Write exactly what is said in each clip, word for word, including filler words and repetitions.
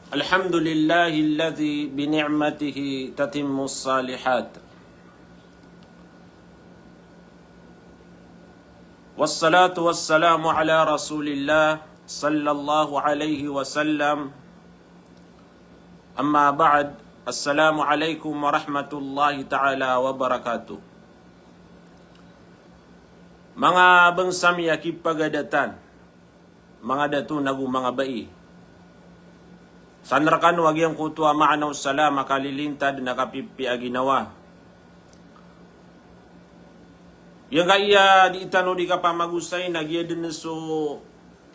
الحمد لله الذي بنعمته تتم الصالحات. والصلاة والسلام على رسول الله صلى الله عليه وسلم. أما بعد. السلام عليكم ورحمة الله تعالى وبركاته. Manga bangsa mi a kipagadatan, manga dato nago manga bai. San rekano a giyangkoto a maana o salam a kalilintad na kapipiya a ginawa. Giyangkaya di tano di kapamagosay na giya den so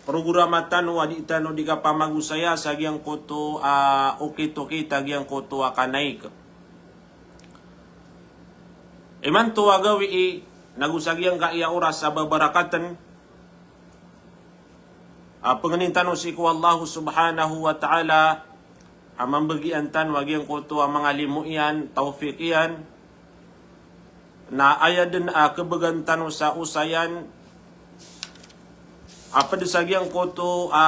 programa tano a di tano di kapamagosaya sa giyangkoto a okit-okit a giyangkoto a kanaik. Imanto a gawii nago sa giyangkaya oras a babarakaten a pengnin tano sii ko Allah subhanahu wa ta'ala a mambagian tano a giyangkoto a manga limo iyan, tawfik iyan, na aya den a kebegan tano sa osayan a ped sa giyangkoto a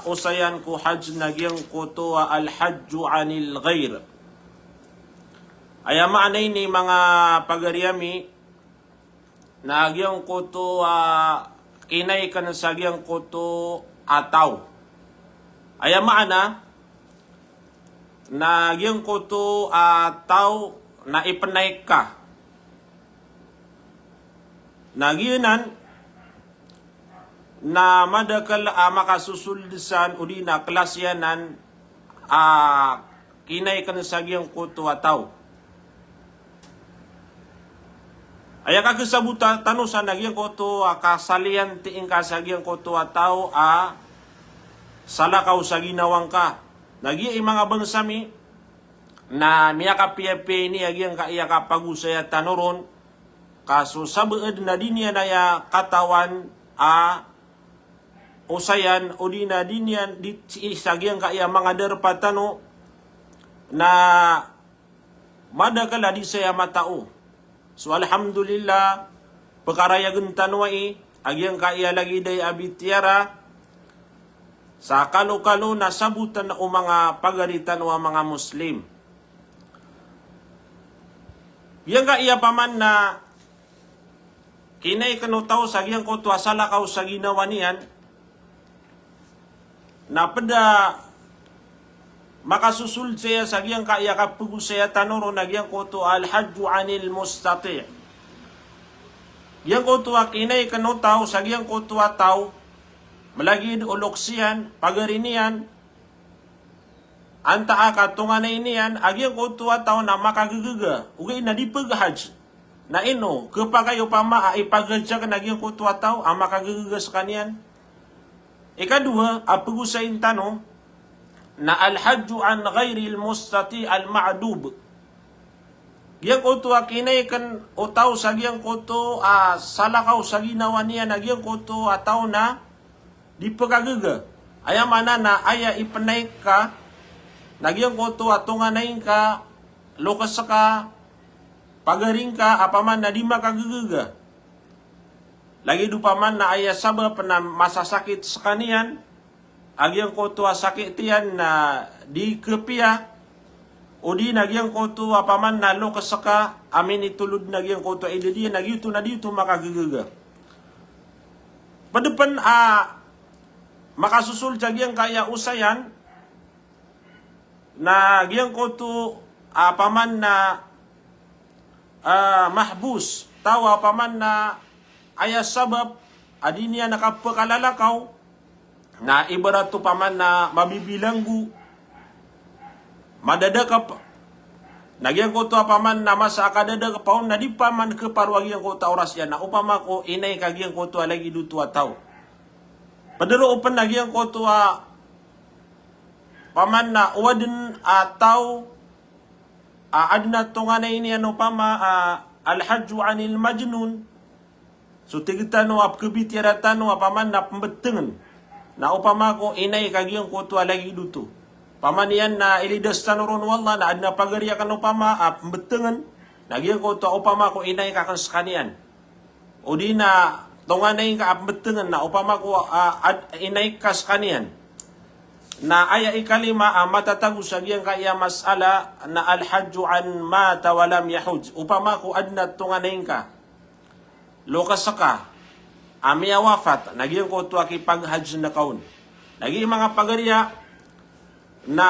osayan ko hajj na giyangkoto a al-hajju anil ghair. Aya maana ini manga pagari ami, na giyangkoto a kinaiken sa giyangkoto a taw. Aya maana na giyangkoto a taw na ipenaik ka. Na giyanan na madakel a makasosold san odi na kelas iyanan a kinaiken sa giyangkoto a taw. Aya kakesabota tano san a giyangkoto a kasaliyan tii ngka sa giyangkoto a taw a salakaw sa ginawa ngka. Na giya i manga bangsa mi na miyakapiyapiya ini a giyangkaya kapagosaya tano ron, ka so sabaad na di niyan aya katawan a osayan, odi na di niyan di, sii sa giyangkaya manga darpa tano, na madakel a di saya matao. So alhamdulillah, pekarayagen tano ai a giyangkaya lagid ai a bitiyara sa kalokalo na saboten o manga pagari tano a manga Muslim. Giyangkaya paman na kinaiken o taw sa giyangkoto a salakaw sa ginawa niyan, na ped a makasosold saya sa giyangkaya kapagosaya tano ron a giyangkoto a al-hajju anil mustati'. Giyangkoto a kinaiken o taw sa giyangkoto a taw, melagid o loks iyan, pagari niyan, antaa ka tonganay niyan a giyangkoto a taw na makagagaga, ogaid na di peg-hajj. Na ino kepakay opama a ipag-hajj aken a giyangkoto a taw a makagagaga sekaniyan? Ikadowa a pegosayin tano na al-hajju an ghairil mustati' al-ma'dub. Giyangkoto a kinaiken o taw sa giyangkoto a salakaw sa ginawa niyan a giyangkoto a taw na di pekagaga. Aya maana na aya ipenaik ka na giyangkoto a tonganay ngka, lokes ka, pagari ngka, a paman na di makagagaga. Lagid o paman na aya sabap na masasakit sekaniyan a giyangkoto a sakit iyan na di kepiya, odi na giyangkoto a paman na lokes ka a minitolod na giyangkoto a idad iyan, na giyoto na di oto makagagaga. Ped pen a makasosold sa giyangkaya osayan na giyangkoto a paman na, ah, mahbus, taw a paman na aya sabap a di niyan a kapekalalakaw, na ibarat o paman na mabibilanggo, madadakep. Na giyangkoto a paman na masa a kadadakep on na di paman keparo a giyangkoto a oras iyan na opama ko inaik a giyangkoto a lagid oto a taw. Ped roo pen a giyangkoto a paman na o aden a taw a aden a tonganay niyan opama a al-hajju anil majnun. So tig tano a pekebitiyara tano a paman na pembetengen. Na opama ko inaik a giyangkoto a lagid oto. Paman iyan na ilidas tano ron o Allah na aden a pagari aken opama a pembetengen. Na giyangkoto a opama ko inaik aken sekaniyan. Odi na tonganay ngka a pembetengen na opama ko, ah, ad-, inaik ka sekaniyan. Na aya ikalima a matatago sa giyangkaya mas'ala na al-hajju an mata wa lam yahujj. Opama ko adn a tonganay ngka, loks ka a miyawafat, na giyangkoto a kipaghajj na ka on. Lagid i manga pagariya na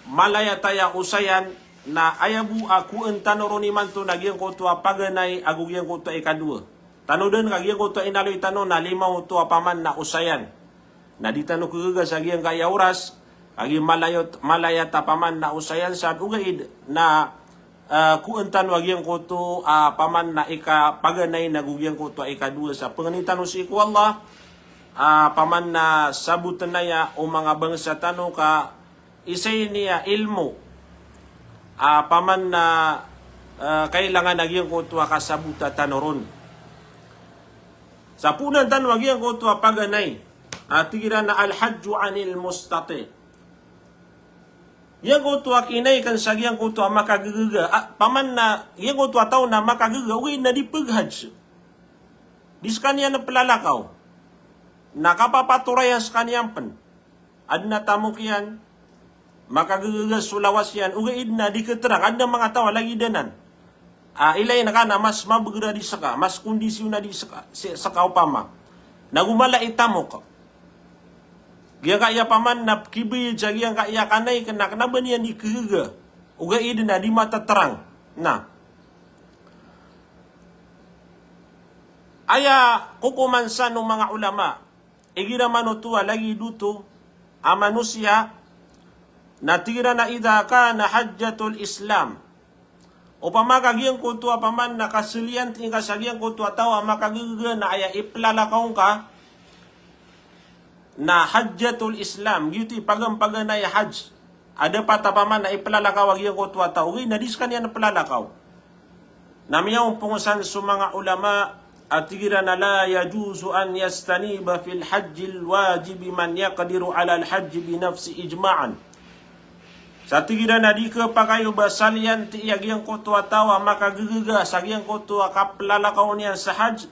malayat aya osayan, na aya bo a koen tano ron imanto na giyangkoto a paganay ago giyangkoto a ikadowa. Tano dn ka giyangkoto a inaloy tano na lima oto a paman na osayan. Na di tano kagaga sa giyangkaya oras, lagid malayat, malayat a paman na osayan sa ogaid na, ah, koen tano a giyangkoto a paman na ikapaganay na go giyangkoto a ikadowa sa pangnin tano sii ko Allah, ah, paman na sabotn aya o manga bangsa tano ka isa ini a ilmo, ah, paman na, ah, kailangan a giyangkoto a kasabota tano ron. Sa poonan tano a giyangkoto a paganay, ah, tig iran na al-hajju anil mustati'. Giyangkoto a kinay kan sa giyangkoto a makagagaga, ah, paman na giyangkoto a taw na makagaga, ogaid na di paghajj. Di skaniyan plalakaw. Na kapapatorayan skaniyan pn. Adn a tamok iyan, makagagaga so lawas iyan, ogaid na di khatrang, adn a manga taw a lagid anan. Ah, ilay ngka na mas mabagr a di ska, mas kondisyon a di ska, si, ska opama. Na go mala i tamok. Giyangkaya paman na kibayad sa giyangkaya kanay kna, kna ba niyan di khagaga. Ogaid na di matatrang. Na. Aya kokoman san o manga ulama, igira man oto a lagid oto a manosiya, na tig iran a idha kana hajjatul Islam. Opama ka giyangkoto a paman na kasaliyanti ngka sa giyangkoto a taw a makagagaga na aya iplalakaw ngka na hajjatul Islam, giyoto i paganpaganay a hajj. A dapat a paman na iplalakaw a giyangkoto a taw, ogaid na di skaniyan plalakaw. Na miyaompong san so manga ulama a tig iran a la yajuzu an yastaniba fil hajjil wajibi man yaqdiru alal hajji bi nafsi ijma'an. Sa tig iran a di khapakay o ba saliyanti a giyangkoto a taw a makagagaga sa giyangkoto a kaplalakaw niyan sa hajj,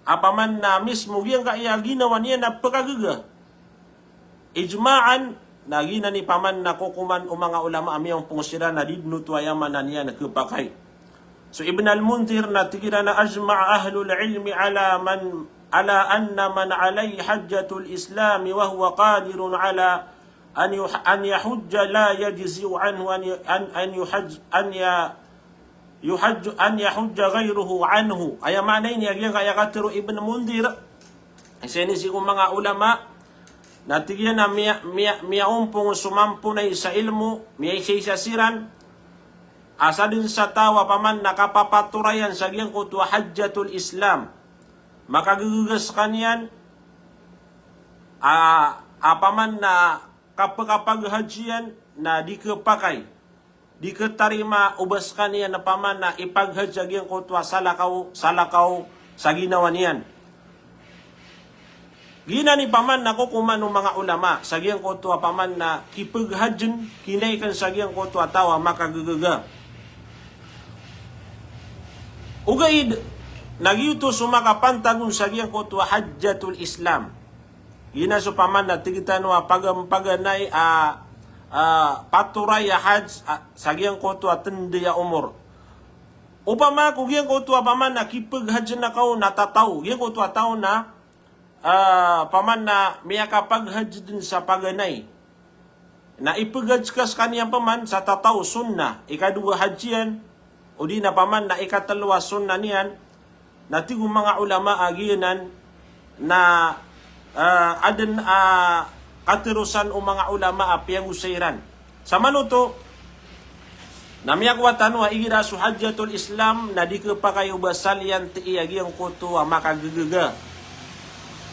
a paman na mismo giyangkaya ginawa niyan na pkagaga. Ijma'an, na giyanan i paman na kokoman o manga ulama a miyaompong siran na di dn oto aya maana niyan khapakay. So Ibn al-Mundhir na tig iran a ajma'a ahlul ilmi ala man, ala anna man alayhi hajjatul Islami wa huwa qadirun ala an yuh-, an yahujja la yajzi'u anhu an yu-, an, an yuhajj-, an ya-, yuhajju-, an yahujja ghayruhu anhu. Aya maana ini a giyangkaya katharo o Ibn Mundhir, isa ini sii ko manga ulama, na tig iyan a miya-, miya-, miyaompong so mamponay sa ilmo, miyaisa-isa siran, a sadn sa taw a paman na kapapatorayan sa giyangkoto a hajjatul Islam, makagagaga skaniyan, a, a paman na kapkapaghajiyan na di khapakay, di khatarima o ba skaniyan a paman na ipaghajj a giyangkoto a salakaw, salakaw sa ginawa niyan. Giyanan i paman na kokoman o manga ulama sa giyangkoto a paman na kipaghajjn, kinay kan sa giyangkoto a taw a makagagaga. Ogaid na giyoto so makapantagon sa giyangkoto a hajjatul Islam. Giyanan so paman na tig tano a paganpaganay a, a, patoray a hajj, a, sa giyangkoto a tnday a omor. Opama ko giyangkoto a paman na kipaghajj na ka on na tataw, giyangkoto a taw na, a, paman na miyakapaghajj dn sa paganay. Na ipaghajj ka skaniyan paman sa tataw, sunnah, ikadowa hajj iyan, odi na paman na ikatlo a sunnah niyan, na tig o manga ulama a giyanan na, ah, adn a katharo san o manga ulama a piyagosay iran. Sa manoto, na miyakowa tano a igira so hajjatul Islam na di khapakay o ba saliyanti a giyangkoto a makagagaga.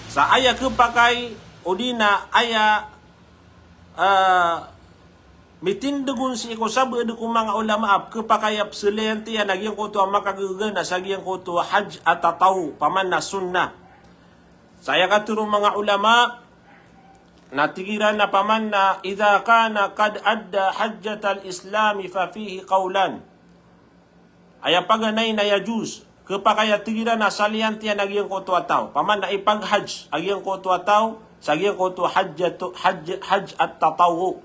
Sa aya khapakay, odi na aya ah, mitindg on sii ko sabaad ko manga ulama a khapakay a psaliyantiyan a giyangkoto a makagagaga na sa giyangkoto a hajj a tataw, paman na sunnah. Sa aya katharo o manga ulama, na tig iran a paman na idha kana qad adda hajjatal Islami fa fihi qawlan. Aya paganay na yajuz, khapakay a tig iran a saliyantiyan a giyangkoto a taw. Paman na ipaghajj a giyangkoto a taw, sa giyangkoto a hajjatu-, hajj, hajj at-tatawwu.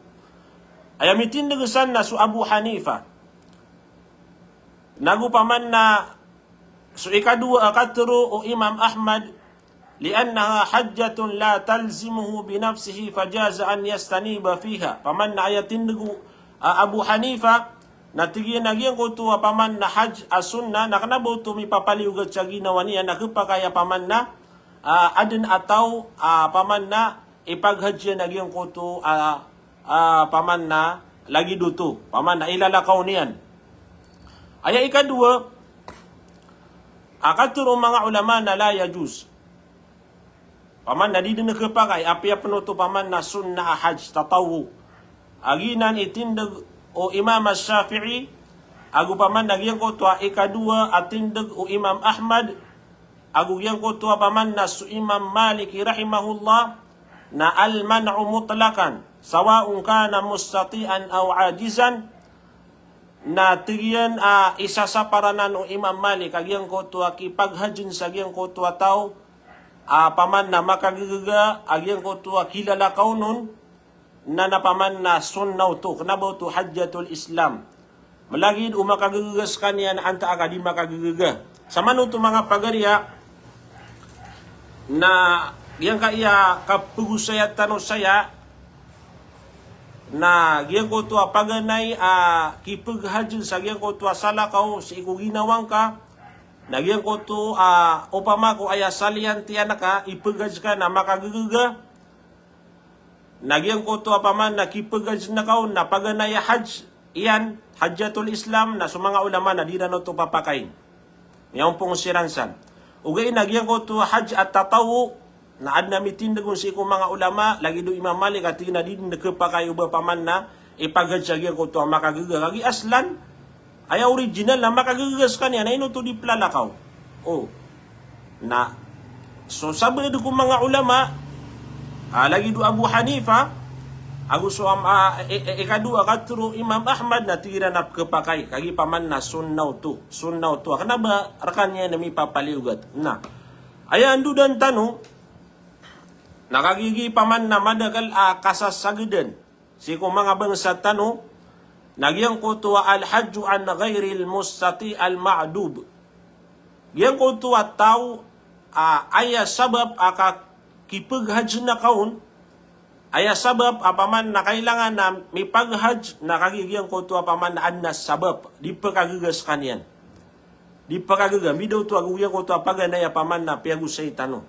Aya mitindeg san na so Abu Hanifa. Nago paman na so ikadowa a katharo o Imam Ahmad, "Li'annaha hajjatun la talzimuhu bi nafsihi fajaza an yastaniba fiha." Paman na aya tindeg o, a, Abu Hanifa, na tig iyan a giyangkoto a paman na hajj a sunnah, na kena ba oto mipapaliyogat sa ginawa niyan, na khapakay a paman na, a, aden a taw, a, paman na ipaghajj iyan a giyangkoto a, a, paman na lagid oto, paman na ilalakaw niyan. Aya ikadowa a katharo o manga ulama na la yajuz. Paman na di den khapakay, apiya pen oto paman na sunnah a hajj, tatawwu. A giyanan i tindeg o Imam Ash-Shafi'i, ago paman na giyangkoto a ikadowa a tindeg o Imam Ahmad, ago giyangkoto a paman na so Imam Malik rahimahullah, na al-man'u mutlaqan, sawa'un kana mustati'an aw ajizan, na tig iyan a isasapar anan o Imam Malik a giyangkoto a kipaghajjen sa giyangkoto a taw a paman na makagagaga, a giyangkoto a kilalakaw on, na, na paman na sunnah oto, kena ba oto hajjatul Islam. Malagid o makagagaga sekaniyan antaa ka di makagagaga. Samanoto manga pagariya, na giyangkaya a kapegosaya tano saya, na giyangkoto a paganay a kipeghajjen sa giyangkoto a salakaw sii ko ginawa ngka, na giyangkoto a opama ko aya saliyan tiyan ka, ipeghajj ka na makagagaga, na giyangkoto a paman na kipeghajj na ka on na paganay a hajj iyan, hajjatul Islam, na so manga ulama na di iran oto papakain. Miyaompong siran san. Ogaid na giyangkoto a hajj at-tatawwu, na aden a mitindeg on sii ko manga ulama, lagid o Imam Malik a tig iyan a di den khapakay o ba paman na ipaghajj sa giyangkoto a makagagaga. Kagiya aslan, aya original na makagagaga sekaniyan, na ino oto di pelalakaw. O. Na so sabaad ko manga ulama, a, lagid o Abu Hanifa, ago so am-, a, i-, i-, ikadowa a katharo o Imam Ahmad, na tig iran a khapakay, kagiya paman na sunnah oto, sunnah oto. A kena ba rekaniyan a mipapaliyogat. Na aya andodan tano, na kagiya paman na madakel a kasasagadan sii ko manga bangsa tano, na giyangkoto a al-hajju an ghairil mustati' al-ma'dub. Giyangkoto a taw a aya sabap a ka-, kipeghajj na ka on, aya sabap a paman na kailangan a mipaghajj, na kagiya giyangkoto a paman na aden a sabap, di pekagaga sekaniyan. Di pekagaga, mbida oto ago giyangkoto a paganay a paman na piyagosay tano.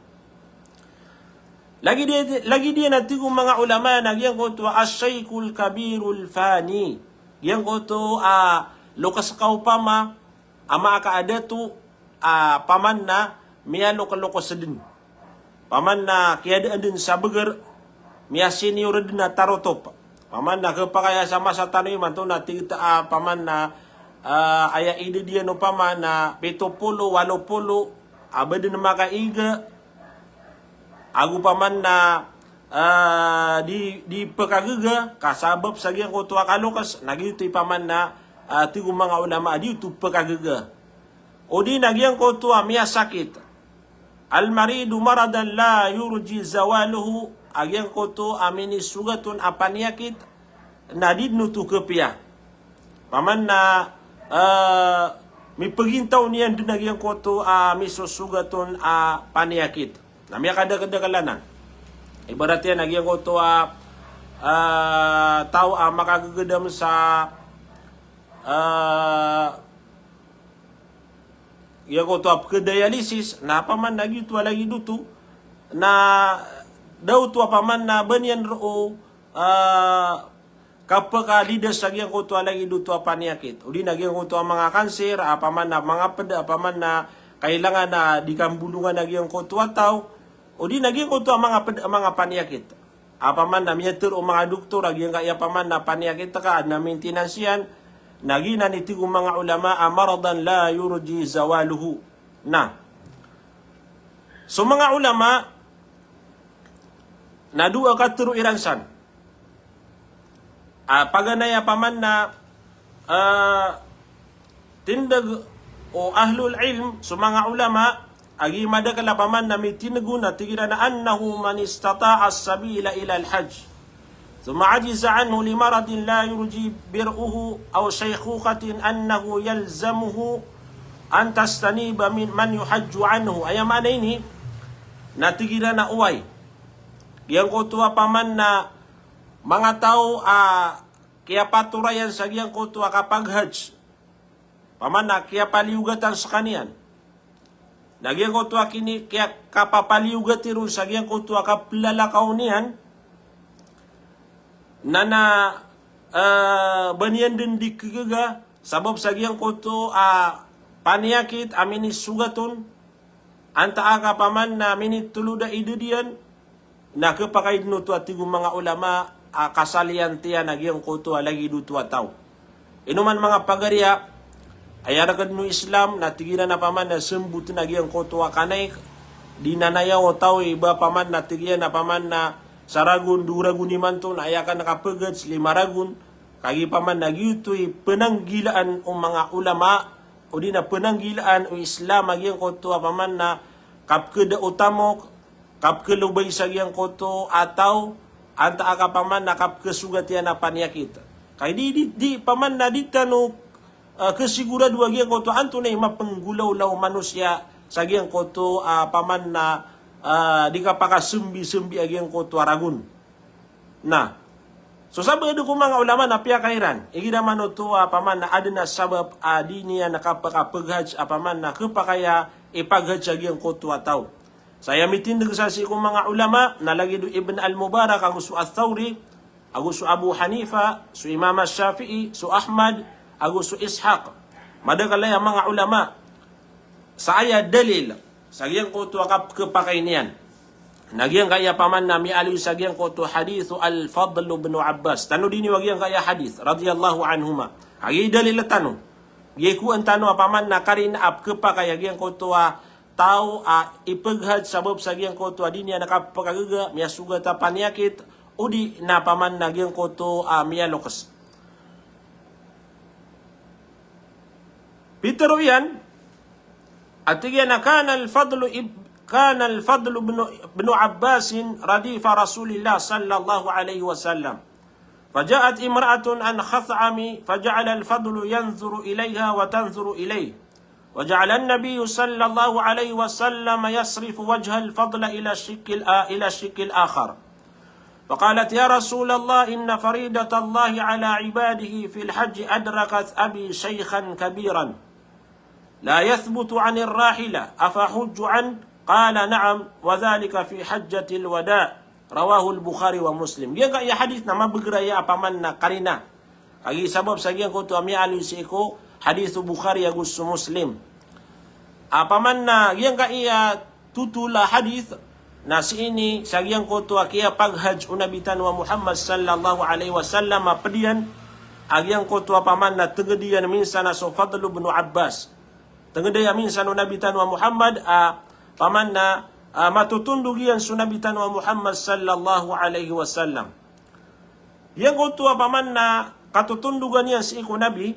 Lagid iyan, lagid iyan a tig o manga ulama na giyangkoto a ash-shaykhul kabirul fani. Giyangkoto a lokes ka opama a makaadato a paman na miyalokelokes den. Paman na kiyadaan den sa beger, miyasenior den a tarotop. Paman na khapakay a sa masa tano imanto na tig ta a paman na, a, aya idad iyan opama na pito polo, walo polo, a ba den makaiga, ago paman na, a, di, di pekagaga, ka sabap sa giyangkoto a kalokes, na giyoto i paman na, a, tig o manga ulama a di oto pekagaga. O di na giyangkoto a miyasakit. Al-maridu maradan la yurji zawaluhu, a giyangkoto a minisogat on a paniyakit, na di den oto khapiya. Paman na, eh, mipegintaw niyan den a giyangkoto a misosogat on a paniyakit. Na miyakadakedakel anan. Ibarat iyan a giyangkoto a, eh, taw a makagegedam sa, eh, giyangkoto a pekedialysis, na paman na giyoto a lagid oto, na da oto a paman na ba niyan roo, ah, kapekalidas sa giyangkoto a lagid oto a paniyakit. O di na giyangkoto a manga cancer, a paman na manga ped, a paman na kailangan a di kambolongan a giyangkoto a taw, o di na giyangkoto a manga ped, a manga paniyakit. A paman na miyatharo o manga doktor a giyangkaya paman na paniyakit ka, aden a maintenance iyan, na giyanan i tig o manga ulama a maradan la yurji zawaluhu. Na so manga ulama na dowa katharo iran san. A paganay a paman na, ah, tindeg o ahlul ilm, so manga ulama, Agi madakel a paman na mitindeg on na tig iran a annahu man istata'a as-sabila ila al-hajj thumma ajiza anhu li maradin la yurji bir'uhu aw shaykhukatin annahu yalzamuhu an tastaniba min man yuhajju anhu. Aya maana ini na tig iran a oway, giyangkoto a paman na manga taw a kiyapatorayan sa giyangkoto a kapaghajj, paman na kiyapaliogatan sekaniyan. Na giyangkoto a kini, kiyakapapaliogati ron sa giyangkoto a kaplalakaw niyan, na na, eh, ba niyan den di kegaga sabap sa giyangkoto a paniyakit a minisogat on, antaa ka paman na minitolod a idad iyan, na kepakay den oto a tig o manga ulama a kasaliyantiyan a giyangkoto a lagid oto a taw. Ino man manga pagariya, aya ragad o Islam, na tig iran a paman na semboten a giyangkoto a kanay, di na naya o taw i ba paman na tig iyan a paman na sa ragon, dowa ragon imanto, na aya ka na kapeghajj, lima ragon, kagiya paman na giyoto i penanggilaan o manga ulama, odi na penanggilaan o Islam a giyangkoto a paman na kapekeda o tamok, kapkelobay sa giyangkoto a taw, antaa ka paman na kapkesogat iyan a paniyakit. Kay di, di, di paman na di tano, eh, kesigorado a giyangkoto antonaa i mapenggolawla o manosiya sa giyangkoto a paman na, eh, di kapakasembi-sembi a giyangkoto a ragon. Na so sabaad ko manga ulama na piyakay iran, igira man oto a paman na aden a sabap a di niyan kapakapeghajj a paman na kepakay a ipaghajj a giyangkoto a taw. Sa aya mitindeg sa sii ko manga ulama na lagid o Ibn al-Mubarak ago so Ath-Thawri ago so Abu Hanifa, so Imam Ash-Shafi'i, so Ahmad ago so Ishaq. Madakel aya manga ulama sa aya dalil sa giyangkoto a kap-, kepakay niyan. Na giyangkaya paman na miyaaloy sa giyangkoto hadith o Al-Fadl bin Abbas. Tanodi niyo a giyangkaya hadith, radiyallahu anhuma. Agi dalil tano. Giyai kowan tano a paman na karina a kepakay a giyangkoto a taw a ipeghajj sabap sa giyangkoto a di niyan kapekagaga, miyasogat a paniyakit, odi na paman na giyangkoto a miyalokes. Pitero iyan, a tig iyan a kana al-Fadlu ib-, kana al-Fadlu bin, bin Abbasin radifa Rasulillah sallallahu alaihi wasallam. فجاءت امرأة عن خثعم فجعل الفضل ينظر إليها وتنظر إليه. وجعل النبي صلى الله عليه وسلم يصرف وجه الفضل إلى الشق الآ-، إلى الشق الآخر. فقالت: يا رسول الله، إن فريضة الله على عباده في الحج أدركت أبي شيخا كبيرا لا يثبت عن الراحلة، أفأحج عنه؟ قال: نعم، وذلك في حجة الوداع. رواه البخاري ومسلم. Giyangkaya hadith na mabeger aya a paman na karina. Kagiya sabap sa giyangkoto a miyaaloy sii ko hadith o Bukhari ago so Muslim. A paman na giyangkaya totol a hadith na sii ini sa giyangkoto a kiyapaghajj o Nabi tano a Muhammad sallallahu alaihi wasallam a ped iyan a giyangkoto a paman na tenged iyan minsan a so Fadl bin Abbas. Tenged iyan minsan o Nabi tano a Muhammad a paman na, a, matotondog iyan so Nabi tano a Muhammad sallallahu alaihi wasallam. Giyangkoto a paman na katotondogan iyan sii ko Nabi,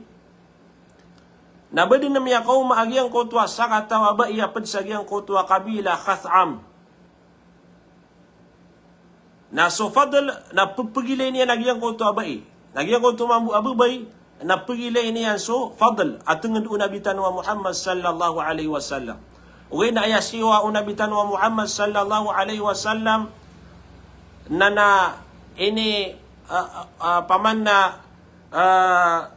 na ba den miyakaoma a giyangkoto a sakataw a bai a ped sa giyangkoto a kabila Khath'am. Na so Fadl na pe-, pegilay niyan a giyangkoto a bai. Na giyangkoto mambo a babay na pegilay niyan so Fadl a tenged o Nabi tano a Muhammad sallallahu alaihi wasallam. Ogaid na aya siyowa o Nabi tano a Muhammad sallallahu alaihi wasallam na, na ini, a, a, a, paman na, a,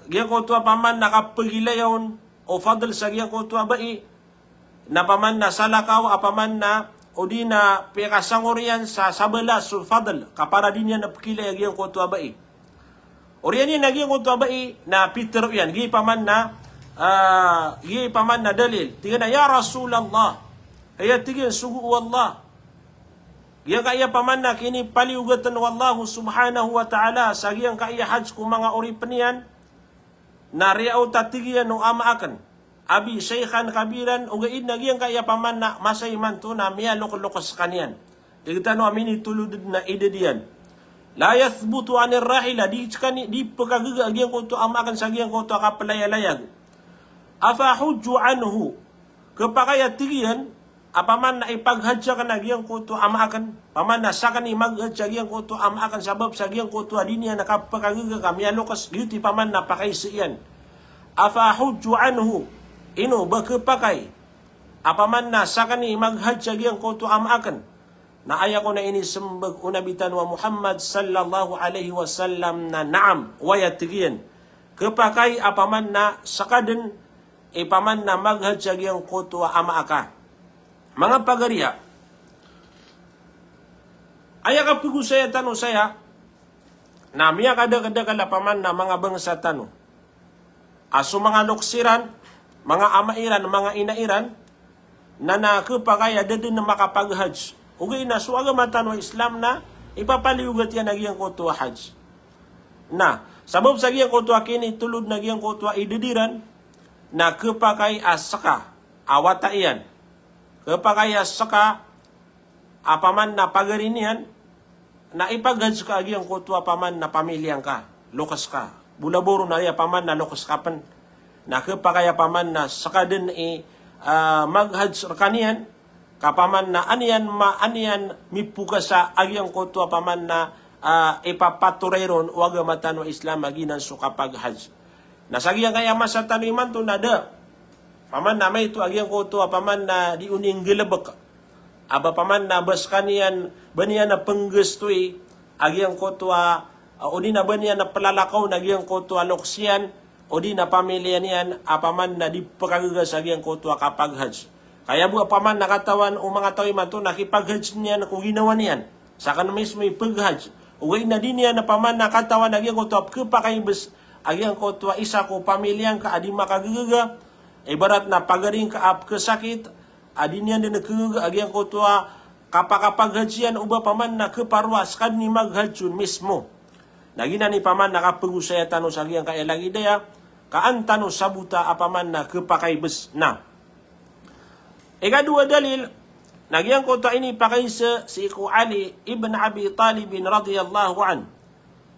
giyangkoto a paman na kapegilay on o Fadl sa giyangkoto a bai, na paman na salakaw a paman na odi na piyakasangor iyan sa sabalas so Fadl, kapara di niyan na pekilay a giyangkoto a bai. Oriyan iyan a giyangkoto a bai na pitero iyan, giyai paman na, a, giyai paman na dalil. Tig iyan a, "Ya Rasulullah." Aya tig iyan, sogo o Allah. Giyangkaya paman na kinipaliyogaten o Allah subhanahu wa ta'ala sa giyangkaya hajj ko manga oripen iyan, na riyaot a tig iyan o ama aken, abi shaykhan kabiran, ogaid na giyangkaya paman na masa imanto na miyaloklokes sekaniyan. Tig tano a minitolod den a idad iyan. La yathbutu anir rahila, di sekani, di pekagaga a giyangkoto a ama aken sa giyangkoto a kapelayalayag. Afa ahujju anhu, kepakay a tig iyan, Apaman na ipaghadj akn a giyangkoto a ama akn, apaman na sakn i maghadj a giyangkoto a ama akn, sabap sa giyangkoto a di niyan kapakagaga ka miyaloks, giyoto i apaman na pakaiza iyan. Afa ahujju anhu, ino ba khapakay apaman na sakn i maghadj a giyangkoto a ama akn? Na aya kon a inismbag o Nabi tano a Muhammad sallallahu alaihi wasallam na naam, oway, a tig iyan. Khapakay apaman na ska dn i apaman na maghadj a giyangkoto a ama aka. Manga pagariya, aya kapagosaya tano saya, na miyakadakdakl apaman na manga bangsa tano a so manga loks iran, manga ama iran, manga ina iran, na, na khapakay a da dn makapaghadj. Ogaid na so agama tano a Islam na ipapaliyogat iyan a giyangkoto a hajj. Na sabap sa giyangkoto a kinitolod na giyangkoto a idad iran, na khapakay a ska a wata iyan, khapakay a ska apaman na pagari niyan, na ipaghadj ka a giyangkoto apaman na pamiliya ngka, loks ka. Bolaboron a aya apaman na loks ka pn. Na khapakay apaman na ska dn i, ah, maghadj rkaniyan, ka apaman na an iyan ma-, an iyan mipokasa a giyangkoto apaman na, ah, ipapatoray ron o agama tano a Islam a giyanan so kapaghadj. Na sa giyangkaya masa tano imanto na da apaman na maito a giyangkoto apaman na di oni nggalbk a ba apaman na ba skaniyan, ba niyan a pnggastoy a giyangkoto a, odi na ba niyan a plalakaw na giyangkoto a loks iyan, odi na pamiliya niyan apaman na di pkagaga sa giyangkoto a kapaghadj. Kaya bo apaman na katawan o manga taw imanto na kipaghadj niyan ko ginawa niyan. Sakn mismo i paghadj. Ogaid na di niyan apaman na katawan a giyangkoto a pkhapakay bs a giyangkoto a isa ko pamiliya ngka a di makagagaga, ibarat na pagari ngka a pkhasakit, a di niyan dn khagaga a giyangkoto a kapakapaghadj iyan, o ba apaman na khaparo a ska dn i maghadj on mismo. Na giyanan i apaman na kapagosaya tano sa giyangkaya lagid aya, ka an tano sabota apaman na khapakay bs. Na ikadowa a dalil, na giyangkoto a inipakaiza sii ko Ali ibn Abi Talib radiyallahu anhu,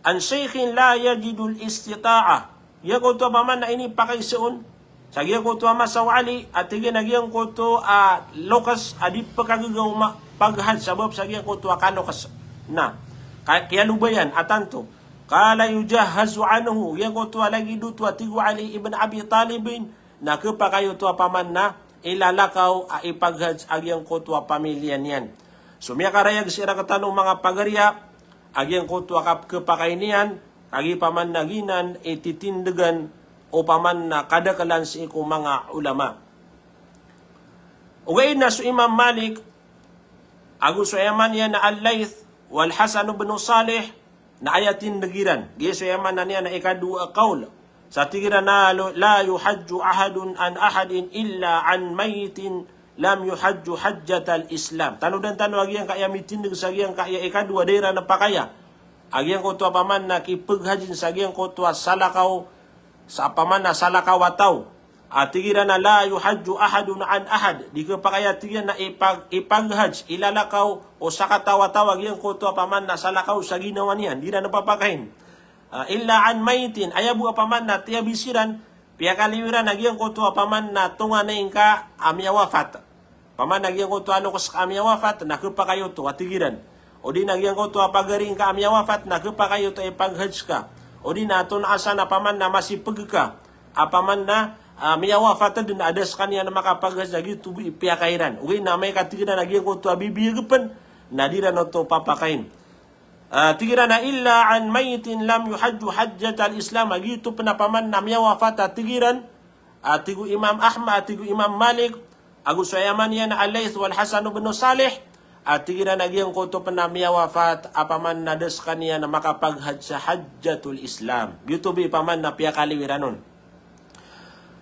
an shaykhin la yajidul istita'ah. Giyangkoto apaman na inipakaiza on sa giyangkoto a masa o Ali, a tig iyan a giyangkoto a loks a di pkagaga o ma-, paghadj sabap sa giyangkoto a kaloks. Na ka-, kiyalobayan a tanto. Qala yujahhazu anhu, giyangkoto a lagid oto a tig o Ali ibn Abi Talib, na khapakay oto apaman na ilalakaw a ipaghadj a giyangkoto a pamiliya niyan. So miyakarayag sii rktano manga pagariya a giyangkoto a kap-, khapakay niyan, kagiya apaman na giyanan i titindgan o apaman na kadaklan sii ko manga ulama. Ogaid na so Imam Malik ago so aya man iyan a Al-Layth wal Hasan ibn Salih, na aya tindg iran, giya so aya maana niyan na ikadowa a qawl. Sa tig iran a lo-, la yuhajju ahadun an ahadin illa an mayyitin lam yuhajju hajjatal Islam. Tanodan tano a giyangkaya mitindg sa giyangkaya ikadowa, da iran pakaya a giyangkoto apaman na kipaghadjn sa giyangkoto a salakaw, sa apaman na salakaw a taw. A tig iran a la yuhajju ahadun an ahad. Di khapakay a tig iran na ipag-, ipaghadj, ilalakaw o sakataw a taw a giyangkoto apaman na salakaw sa ginawa niyan. Di iran papakayn. Ah, illa an mayyitin. Aya bo apaman na tiyabis iran, piyakaliyo iran a giyangkoto apaman na tonganay ngka a miyawafat. Apaman na giyangkoto a loks ka a miyawafat, na khapakay oto, a tig iran. Odi na giyangkoto a pagari ngka a miyawafat, na khapakay oto a ipaghadj ka. Odi na tonaa san apaman na masipg ka, apaman na, ah, miyawafat dn a da skaniyan makapaghadj, na giyoto bo i piyakay iran. Ogaid na amay ka tig iran a giyangkoto a bibiyag pn, na di iran oto papakayn. Ah, tig iran a illa an mayyitin lam yuhajju hajjatal Islam, a giyoto pn apaman na miyawafat, a tig iran, a tig o Imam Ahmad, a tig o Imam Malik, ago so aya man iyan a Al-Layth wal Hasan ibn Salih, a tig iran a giyangkoto pn a miyawafat apaman na da skaniyan makapaghadj sa Hajjatul Islam. Giyoto bo i apaman na piyakaliyo iran on.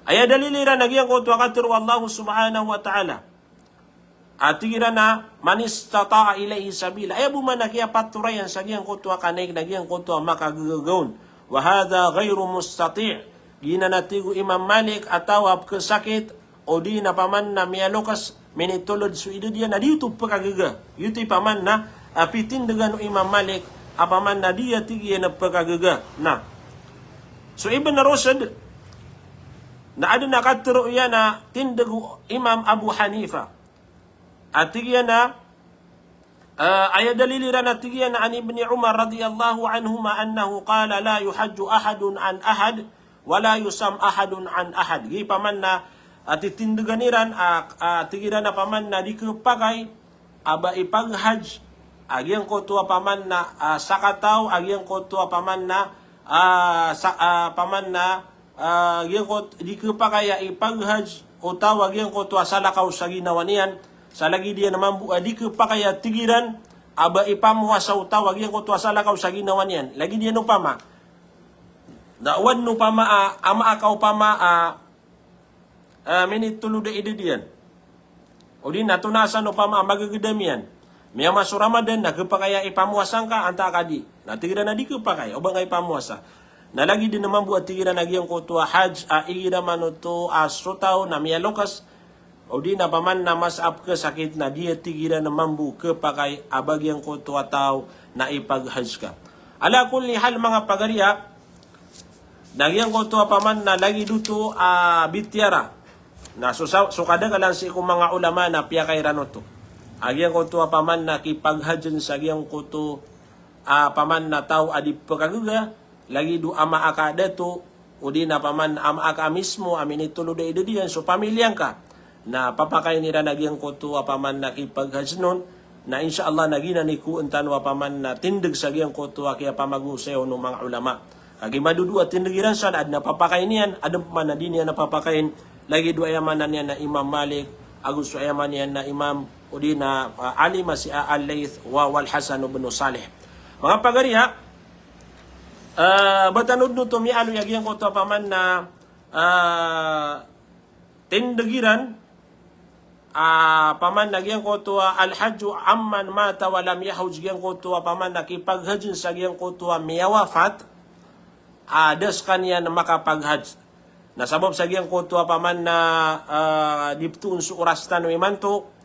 Aya dalil iran a giyangkoto a katharo o Allah subhanahu wa ta'ala. A tig iran a, "Man istata'a ilayhi sabila." Aya bo man a kiyapatorayan sa giyangkoto a kanay na giyangkoto a makagagaga on. "Wa hadha ghayru mustati'." Giyanan a tig o Imam Malik a taw a pkhasakit, odi na apaman na miyaloks, minitolod so idad iyan, na di oto pkhagaga. Giyoto i apaman na, ah, pitindgan o Imam Malik, apaman na di a tig iyan a pkhagaga. Na so Ibn Rushd, na adn a katharo iyan a tindg o Imam Abu Hanifa. A tig iyan a, ah, aya dalil iran a tig iyan a an Ibni Umar radiyallahu anhuma annahu qala, "La yuhajju ahadun an ahad, wa la yusam ahadun an ahad." Giya paman na, ah, titindgan iran, ah, ah, tig iran a paman na di khapakay a ba ipaghajj a giyangkoto a paman na, ah, sakataw a giyangkoto a paman na, ah, sa, ah, paman na, ah, giyangkoto, di khapakay a ipaghajj o taw a giyangkoto a salakaw sa ginawa niyan. Sa lagid iyan mambo a di khapakay a tig iran a ba ipamowasa o taw a giyangkoto a salakaw sa ginawa niyan. Lagid iyan opama, da oway opama a, ama aka opama a, ah, minitolod a idad iyan. O di na tonaa san opama a magagdam iyan. Miyamaso Ramadan, na khapakay a ipamowasa ngka antaa ka di. Na tig iran a di khapakay o ba ngka ipamowasa. Na lagid iyan mambo a tig iran a giyangkoto a hajj a igira man oto a so taw na miyaloks, o di na paman na masa a pkhasakit, na di a tig iran mambo khapakay a ba giyangkoto a taw na ipaghajj ka. Ala kulli hal, manga pagariya, na giyangkoto a paman na lagid oto a bitiyara. Na so sa, so kadaklan sii ko manga ulama na piyakay iran oto a giyangkoto a paman na kipaghajjn sa giyangkoto a paman na taw a di pkhagaga, lagid o ama aka a dato, o di na paman ama aka mismo a minitolod a idad iyan, so pamilya ngka. Na papakayn iran a giyangkoto a paman na kipaghajjn on, na insha Allah na giyanan i kowan tano a paman na tindg sa giyangkoto a kiyapamagosay on o manga ulama. Kagiya madodowa a tindg iran san, adn a papakayn iyan, adn pman a di niyan a papakayn, lagid o aya maana niyan na Imam Malik, ago so aya maana niyan na Imam, o di na, ah, alim a si, ah, Al-Layth, wa, wal Hasan ibn Salih. Manga pagariya, ah, ba tano dn oto miyaaloy a giyangkoto a paman na, ah, tindg iran, ah, paman na giyangkoto a al-hajju amman mata wa lam yahujj, giyangkoto a paman na kipaghajjn sa giyangkoto a miyawafat a da skaniyan makapaghajj. Na sabap sa giyangkoto a paman na, ah, di ptoon so oras tano imanto,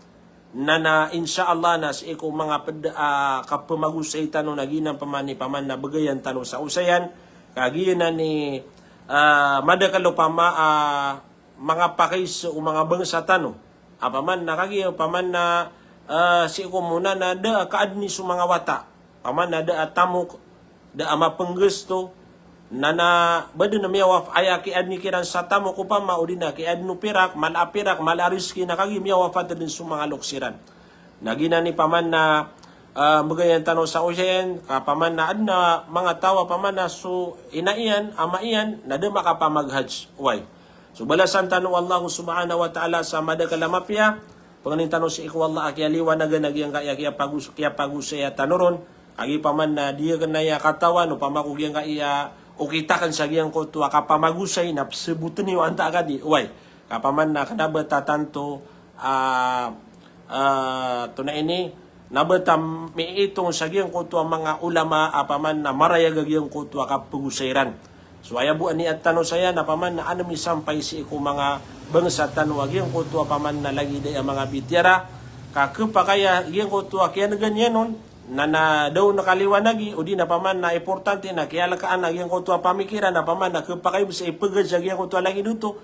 na, na insha Allah na sii ko manga pd, ah, kapamagosay tano na giyanan paman i paman na bgayan tano sa osayan, ka giyanan i, ah, madakl o pama, ah, manga pakaiza o manga bangsa tano. A paman na kagiya, paman na, ah, sii ko mona na da a kaadn i so manga wata. Paman na da a tamok, da a mapnggasto, na, na ba dn a miyawaf-, aya kiadn i kiran sa tamok opama, o di na kiadn o pirak, mala a pirak, mala a rizki, na kagiya miyawafat dn so manga loks iran. Na giyanan i paman na, ah, bgayan tano sa osayan, ka paman na adn a manga taw a paman na so ina iyan, ama iyan, na da makapamaghajj. Oway. So balasan tano o Allah subhanahu wa ta'ala sa madakl a mapiya, pangnin tano sii ko Allah a kiyaliwanagan a giyangkaya kiyapagus-, kiyapagosaya tano ron, kagiya paman na di akn aya katawan, opama ko giyangkaya okit akn sa giyangkoto a kapamagosay na psbotn iyo antaa ka di, oway. Ka paman na kna ba ta tanto, ah, ah, tonaa ini, na ba ta miitong sa giyangkoto a manga ulama a paman na marayag a giyangkoto a kapagosay iran. So aya bo a niyat tano saya na paman na adn a misampay sii ko manga bangsa tano a giyangkoto a paman na lagid aya a manga bitiyara, ka khapakay a giyangkoto a kiyangan iyan on, na, na da on kaliwanagi, o di na paman na importante na kiyalkaan a giyangkoto a pamikiran a paman na khapakay bo sa ipaghajj a giyangkoto a lagid oto,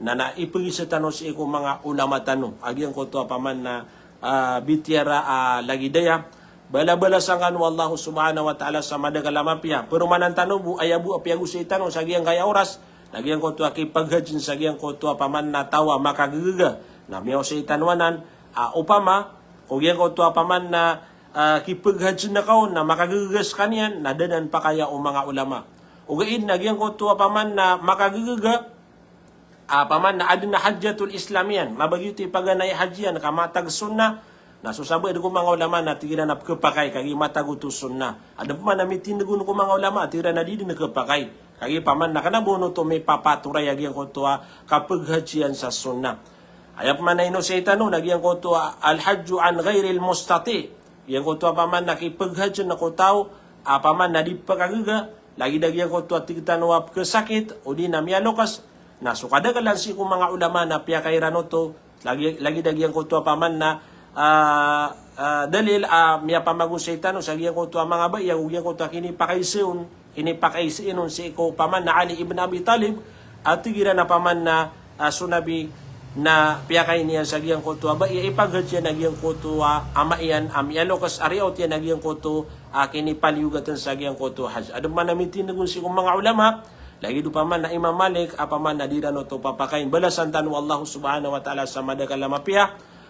na, na ipagisa tano sii ko manga ulama tano a giyangkoto a paman na, ah, bitiyara a lagid aya. Balabalasan kano o Allah subhanahu wa ta'ala sa madakl a mapiya. Paromanan tano bo, aya bo a piyagosay tano sa giyangkaya oras, na giyangkoto a kipaghajjn sa giyangkoto a paman na taw a makagagaga. Na miyaosay tano anan, ah, opama ko giyangkoto a paman na, ah, kipaghajjn ka on na makagagaga skaniyan, na da nan pakaya o manga ulama. Ogaid na giyangkoto a paman na makagagaga, ah, paman na adn a hajjatul Islam iyan, na ba giyoto i paganay a hajj iyan ka matag sunnah, na so sabaad ko manga ulama na tig iran a pkhapakay kagiya matag oto sunnah. Adn paman a mitindg on ko manga ulama, tig iran a di dn khapakay kagiya paman na kna ba on oto mipapatoray a giyangkoto a kapaghajj iyan sa sunnah. Aya paman a inosay tano na giyangkoto a al-hajju an ghairil mustati'. Giyangkoto a paman na kipaghajjn ko taw a paman na di pkhagaga, lagid a giyangkoto a tig tano a pkhasakit, o di na miyaloks, na so kadaklan sii ko manga ulama na piyakay iran oto, lagi, lagid a giyangkoto a paman na, ah, ah, dalil a miyapamagosay tano sa giyangkoto a manga baya, o giyangkoto a kinipakaiza on, kinipakaiza on sii ko paman na Ali ibn Abi Talib, a tig iran a paman na, ah, so Nabi na piyakain iyan sa giyangkoto a bai a ipaghaj iyan a giyangkoto a ama iyan a miyaloks a riyaot iyan a giyangkoto a kinipaliyogatn sa giyangkoto a haj. Adn pman a mitindg on sii ko manga ulama, lagid o paman a Imam Malik, a paman a di ran oto papakain. Balasan tano o Allah subhanahu wa ta'ala sa madakl a mapiya.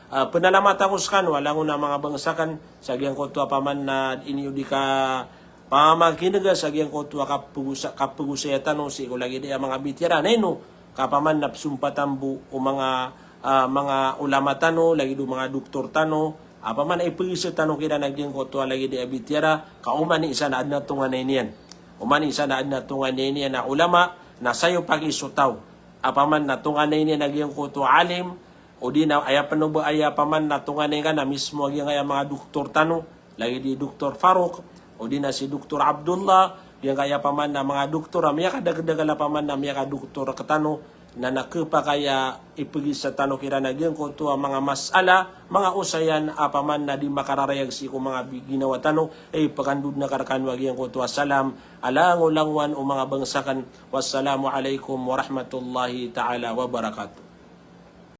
Ah, pnalamat ako skano, a langon a manga bangsa akn, sa giyangkoto a paman na ino di ka pamakinega sa giyangkoto a kapgosa-, kapgosaya tano sii ko lagid aya manga bitiyara. Na ino ka paman na psompatan bo o manga, ah, manga ulama tano, lagid o manga doktor tano, a paman a ipgisa tano kiran a giyangkoto a lagid aya bitiyara, ka oman i isa na adn a tonganay niyan. Oman i isa na adn a tonganay niyan a ulama, na saya pakisotaw. A paman na tonganay niyan a giyangkoto a alim, o di na aya pn o ba aya paman na tonganay ngka na mismo a giyangkaya manga doktor tano, lagid i Doktor Farouk, o di na si Doktor Abdullah, giyangkaya paman na manga doktor a miyakadakdakl a paman na miyakadoktor rktano, na na khapakay a ipgisa tano kiran a giyangkoto a manga masala, manga osayan a paman na di makararayag sii ko manga bi-, ginawa tano, ipkandod akn rkano a giyangkoto a salam, a langolangowan o manga bangsa akn. Wassalamu alaikum warahmatullahi ta'ala wabarakatuh.